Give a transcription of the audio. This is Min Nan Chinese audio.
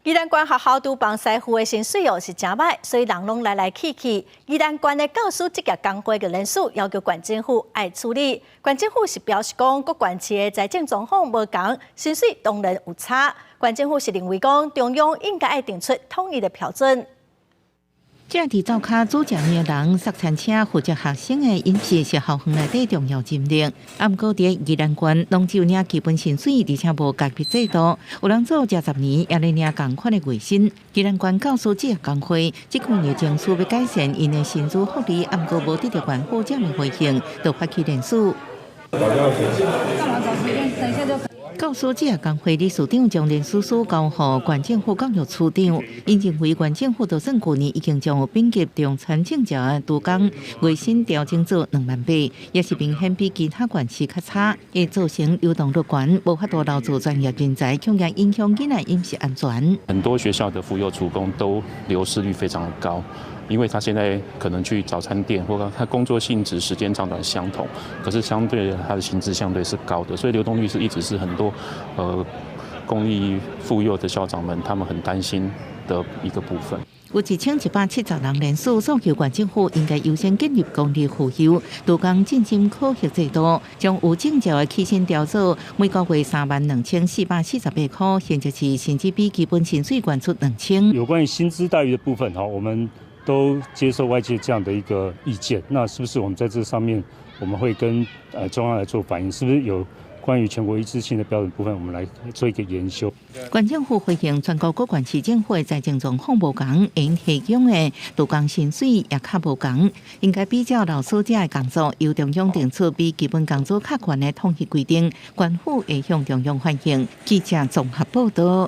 宜蘭縣學校廚房師傅的薪水哦是誠䆀，所以人攏來來去去。宜蘭縣的教師職業工會的聯署要求縣政府愛處理。縣政府是表示講，各縣市的財政狀況無仝，薪水當然有差。縣政府是認為講，中央應該愛定出統一的標準。這佇灶跤煮食麵的人，塞餐車負責學生的飲食是校園內底重要人物。啊，毋過佇宜蘭縣，攏只有領基本薪水，而且無特別制度。有人做成十年，也咧領仝款的月薪。宜蘭縣教師職業工會這幾年爭取欲改善𪜶的薪資福利，啊，毋過無得著縣府正面回應，就發起聯署。教師職業工會理事長將聯署書交予縣政府教育處長，𪜶認為縣政府就算舊年已經將有丙級中餐證照的廚工月薪調整做2萬8，也是明顯比其他縣市較差，會造成流動率懸，無法度留住專業人才，恐驚影響囡仔飲食安全。很多學校的婦幼廚工都流失率非常高。因為他現在可能去早餐店，或者他工作性質時間長短相同，可是相對他的薪資相對是高的，所以流動率是一直是很多公立婦幼的校長們他們很擔心的一個部分。有1170人聯署，訴求縣政府應該優先建立公立婦幼廚工晉升考核制度，將有證照的起薪調做每個月32,448塊，現在是甚至比基本薪水懸出2000。有關於薪資待遇的部分，哈，我們都接受外界這樣的一個意見，那是不是我們在這上面我們會跟中央來做反映？是不是有關於全國一致性的標準部分，我們來做一個研修？縣政府回應，全國各縣市政府的財政狀況無仝，𪜶提供的廚工薪水也較無仝，應該比照老師這的工作，由中央定出比基本工資較懸的統一規定，縣府會向中央反映。記者綜合報道。